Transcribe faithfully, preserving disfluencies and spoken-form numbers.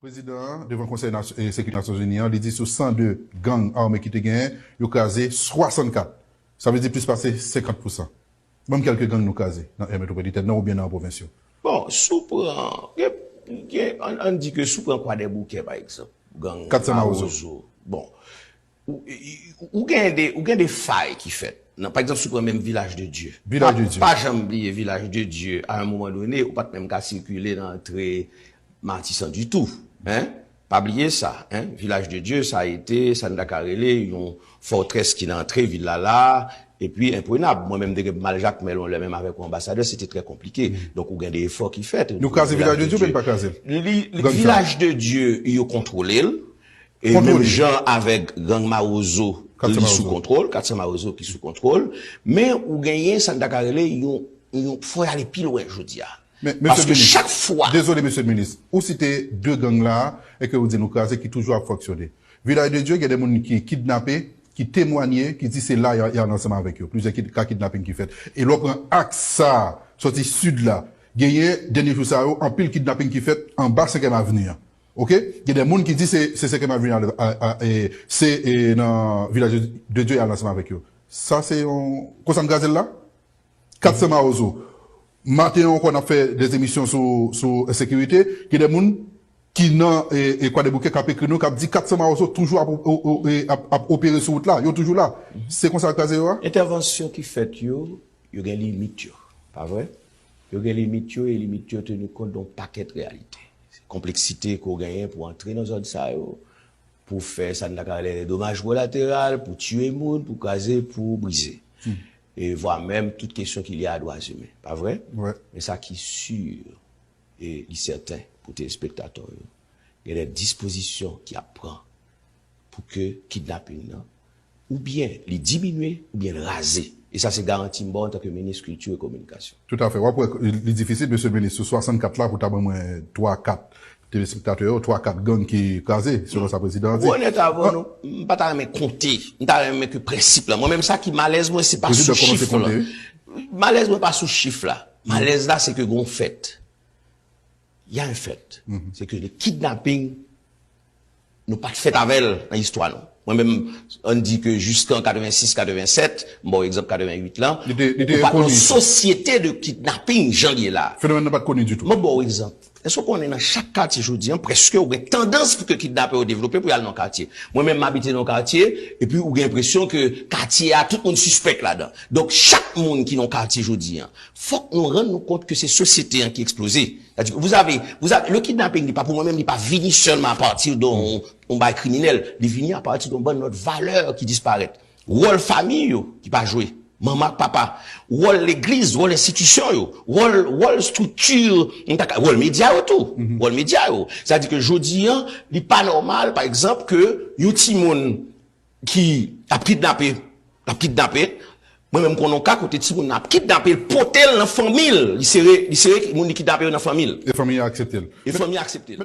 Prezidan an, devan Konsèy Nasyon- e Sekirite Nasyonzini an, li di sou san de gang ame ki te genyen, yo kraze swasannkat. Sa vle di plis pase senkant pousan. Ban m kèlke gang nou kraze nan è metwopolitèn nan oubyen nan pwovens yo. Bon, si w pran, gen, gen, ann, ann di ke si w pran Kwadèboukè, pa egzanp, gang Kat San Mawozo. Mawozo. Bon, ou, ou, ou gen de, ou gen de fay ki fèt. Nan, pa egzanp, si w pran menm Vilaj de Dye. Vilaj de Dye. Pa, pa janm bliye Vilaj de Dye, a yon moman done, ou pa t menm ka sikile nan antre Matisan ditou. Hein? Pa bliye sa, hein? Vilaj de Dye, sa ete, sa n ta ka rele yon fòtrès ki nan antre vil la la, epi enprenab. Mwen menm, m te gen pou m al Jakmèl yon lè menm avèk yon anbasadè, se te trè konplike. Donk, ou gen de efò ki fèt. Nou kraze Vilaj de Dye oubyen n pa kraze l? Li, li, Vilaj de Dye, yo kontwole l. E menm jan avèk gang Mawozo, li sou kontwòl, Kat San Mawozo ki sou kontwòl, men ou genyen sa n ta ka rele yon, yon, fò y ale pi lwen jodi a. Men, mesye minis, chak fwa. Dezole, mesye minis, ou site de gang la, e ke ou di nou kraze ki toujou ap fonksyone. Vilaj de Dye, gen de moun ki kidnape, ki temwanye, ki di se la y a- y al ansanm avèk yo. Plizyè kid- ka kidnaping ki fèt. E lè w pran aks sa a, sòti sid la, genyen dènye jou sa yo, anpil kidnaping ki fèt anba Senkyèm Avni an. Oke? Gen de moun ki di se, se Senkyèm Avni a, a, a, e, se, e, nan Vilaj de Dye y al ansanm avèk yo. Sa se yon, konsa n kraze l la? Kat San Mawozo. Maten an ankò, n ap fè de emisyon sou, sou ensekirite. Gen de moun ki nan, e, e, Kwadèboukè k ap ekri nou, k ap di Kat San Mawozo toujou ap, o- o- e, ap, ap opere sou wout la. Yo toujou la. Se konsa l kraze yo a? Entèvansyon ki fèt yo, yo gen limit yo. Pa vre? Yo gen limit yo, e limit yo teni kont de yon pakèt reyalite. Se konpleksite ke w genyen pou antre nan zòn sa yo, pou fè sa n ta ka rele domaj kolateral, pou tiye moun, pou kraze, pou brize. E vwa menm tout kesyon ki lye a dwa imen. Pa vre? Men sa ki si e li sèten pou telespektatè yo, gen de dispozisyon ki ap pran pou ke kidnaping nan, oubyen li diminye, oubyen l raze. E sa se garanti m ba w antanke minis kilti e kominikasyon. Toutafè. W ap wè li difisil, mesye minis, sou swasannkat la, pou ta ban mwen twa, kat telespektatè yo, twa, kat gang ki kraze, selon sa prezidan an di. Pou onèt avè w, non, m pa ta renmen konte. M ta renmen ke prensip la. Mwen menm, sa ki malèz mwen, se pa sou chif la. Malèz mwen pa sou chif la. Malèz la, se ke gon fèt. Y a un fait. Se ke le kidnapping, nou pa t fèt avè l nan istwa nou. Mwen menm, ann di ke jiskan katrevensis, katrevennsèt, m ba w egzanp katrevenwit lan, ou pa t yon sosyete de kidnaping jan l ye la. Fenomèn nan pa t koni ditou. Mwen ba w egzanp. Èske w konnen nan chak katye jodi a, prèske ou gen tandans pou ke kidnapè yo devlope pou y al nan katye. Mwen menm, m abite nan katye, epi ou gen enpresyon ke katye a, tout moun sispèk ladan. Donk, chak moun ki nan katye jodi a, fòk nou rann nou kont ke se sosyete an ki eksploze. Sa di, vous avez, vous avez, le kidnapping, li pa pou mwen menm, li pa vini sèlman apati de yon, yon bagay kriminèl. Li vini apati de yon bann lòt valè ki disparèt. Wòl fanmi yo ki pa jwe. Manman ak papa. Wòl legliz, wòl enstitisyon yo. Wòl, wòl estrikti, m ta ka, wòl medya yo tou. Wòl medya yo. Sa di ke jodi a, li pa nòmal, pa egzanp, ke yon timoun ki ap kidnape, ap kidnape. Mwen menm, m konnen yon ka kote timoun nan ap kidnape, l pote l nan fanmi l. Li sere, li sere moun li kidnape yo nan fanmi l. E fanmi an aksepte l. E fanmi an aksepte l.